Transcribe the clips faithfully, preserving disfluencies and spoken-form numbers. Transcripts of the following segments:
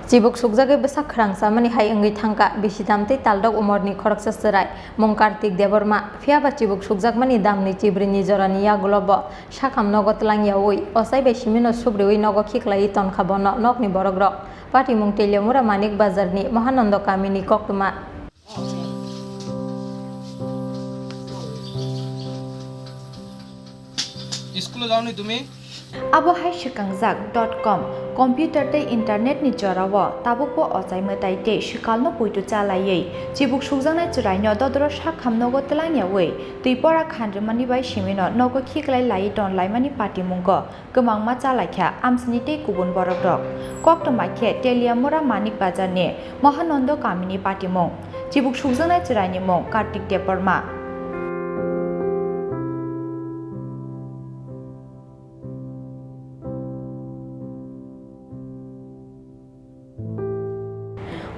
Chibuk sukjagwi bwsak khwrang chamani hai wngwi thangkha bisitam tei taldok umorni khoroksa chwrai, mung Kartik Debbarma. Phiyaba chibuk sukjakmani damni chibrwini jorani yagulo bo sakham nogo twlangyaui ochai bai simino subriui nogo khiklaiwi tonkha bono nokni borokrok. Patimung Teliamura Manik Bazarni Mahanando kamini koktwma. School-o jaoni tumi? Abo hai swkangjak dot com, computer tei internet ni jorao tabukbo ochai mwtai tei swkalno puitu cha laiwi chibuk sukjaknai chwraino dodoro sakham nogo twlangyaui twi pora khan rwmani bai simino nogo khiklai laiwi ton laimani patimungo kwbangma chalaikha amchini tei kubun borokrok. Koktwma khe Teliamura Manik Bazarni Mahanando kamini patimung. Chibuk sukjaknai chwraini mung Kartik Debbarma.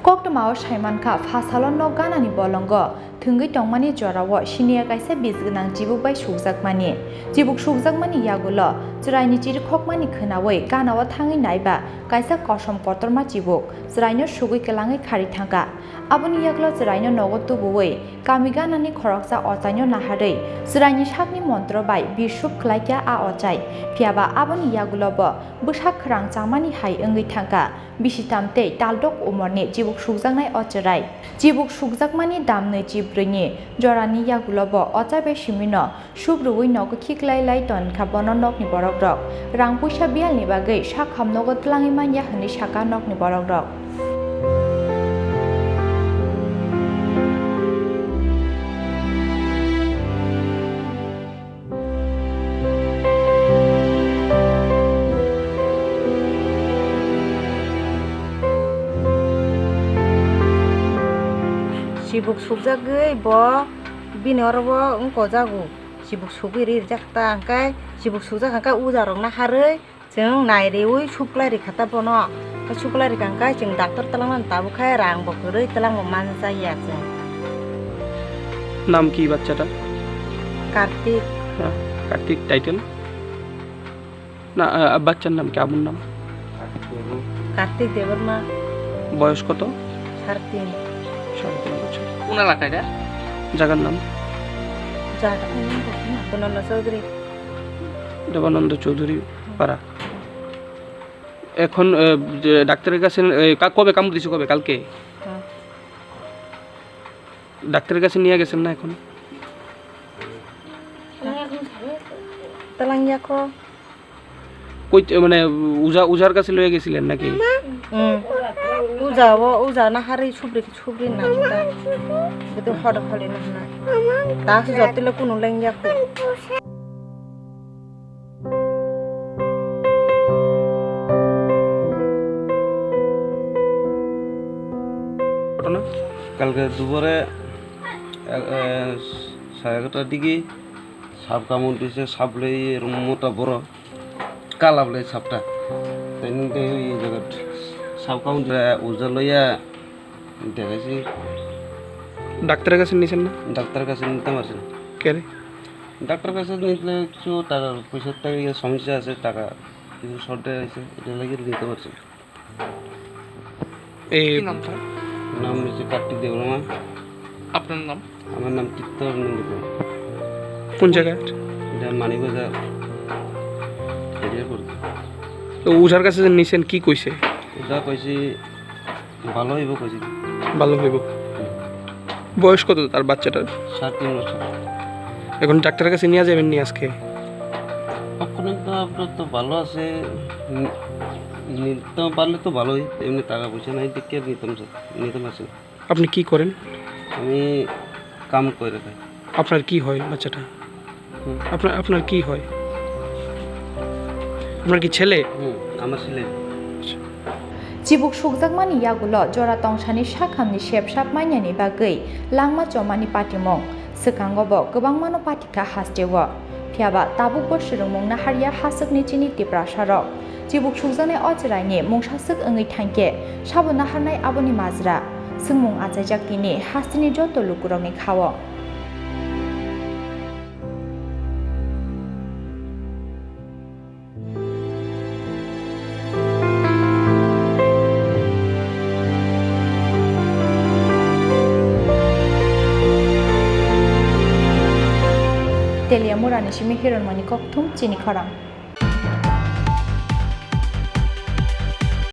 Koktwmao saimankha, phasalo nok ganani bolongo thwngwi tongmani jorao siniya kaisa bis gwnang chibuk bai sukjakmani. Chibuk sukjakmani yagulo chwraini chirikhokmani khwnaui ganao thangwi naiba kaisa kosom kotorma chibuk chwraino sugwi kwlangwi kharwi thangkha. Aboni yagulo chwraino nogo tubuui kami ganani khoroksa ochaino naharwi chwraini sakni montro bai bisup khlaikha a ochai. Phiyaba aboni yagulobo bwsak khwrang chamani hai wngwi thangkha. Bisitam tei taldok umorni chibuk sukjaknai o chwrai. Chibuk sukjakmani damnwi chibrwini jorani yagulobo ochai bai simino subrwui nogo khiklai lai tonkha bono nokni borokrok. Rang puisa biyalni bagwi sakham nogo twlangwi manya hwnwi sakha nokni borokrok. Chibuk sukjagwi bo bini oro bo wngkojago. Chibuk sugwi rijak ta hwnkhe, chibuk sukjak hwnkhe uja rok naharwi chwng nai riui suklai rikha ta bono. Khe suklai rikha hwnkhe chwng doctor twlangmani tabuk khe rang bo kwrwi twlang bo manjak ya chwng. নাম কি বাচ্চাটার? কার্তিক। হ্যাঁ, কার্তিক টাইটেল? না, আ, বাচ্চার নাম কি? আবুর নাম? কার্তিক দেববর্মা। বয়স কত? সাড়ে তিন। সাড়ে তিন বছর। কোন এলাকা এটা? জায়গার নাম? জায়গার নাম বলছি না, দেবানন্দ চৌধুরী। দেবানন্দ চৌধুরী পাড়া। এখন, এ, যে ডাক্তারের কাছে, এ, কা-, কবে কামড় দিছে কবে? কালকে? হ্যাঁ। ডাক্তারের কাছে নিয়ে গেছেন না এখন? তেলাঙ্গিয়া কো। কই, মানে, উজা, উজার কাছে লয়ে গেছিলেন নাকি? হুম। উজা, ও, উজা না হারে সুবরি, সুবরি না, তা। বেতো হড় হড়ে না, না। তা আসে যতলে কোনো লেঙ্গিয়া কো। ঘটনা? কালকে দুপুরে, এ, এ, সাড়ে এগারোটার দিকে সাপ কামড় দিছে, সাপ লই এরম মোটা বড়, কালা বলে সাপটা। তাই নিয়ে এই জায়গায় সাপ কামড় দিছে, ওজা লইয়া দেখাইছি। ডাক্তারের কাছে নিছেন না? ডাক্তারের কাছে নিতে পারছি না। কেন? ডাক্তারের কাছে নিতে কিছু টাকা পয়সার টাকা ইয়ে সমস্যা আছে, টাকা কিছু শর্ট আছে, এটা লাগিয়ে নিতে পারছি না। এই কি নাম তার? নাম হচ্ছে কার্তিক দেববর্মা। আপনার নাম? আমার নাম চিত্তরঞ্জন দেববর্মা। কোন জায়গায়? এটা মানিকবাজার এরিয়া পড়ছে। তো ওঝার কাছে যে নিছেন, কি কইছে? ওঝা কইছে ভালো হইব কইছে। ভালো হইব। বয়স কত তার বাচ্চাটার? সাড়ে তিন বছর। এখন ডাক্তারের কাছে নিয়ে যাবেন নি আজকে? এখন তো আপনার তো ভালো আছে, নি-, নিতে পারলে তো ভালোই, এমনি টাকা পয়সা নাই, দেখে নিতাম স্যার, নিতে পারছি না। আপনি কি করেন? আমি কাম করে খাই। আপনার কি হয় বাচ্চাটা? হুম। আপনার, আপনার কি হয়? আপনার কি ছেলে? হুম, আমার ছেলে। আচ্ছা। Chibuk sukjakmani yagulo jora tongsani sakhamni sepsap manyani bagwi langma chomani patimung. Swkango bo kwbangmano patikha hasteo. Phiyaba tabukbo swrwngmung naharya haswkni chini Tiprasarok. Chibuk sukjaknai o chwraini mungsaswk wngwi thangkhe sabo naharnai aboni majra. Swngmung achaijak tini hasteni joto lukurokni khao. Teliamura ni simi Hiranmani kokthum chini khorang.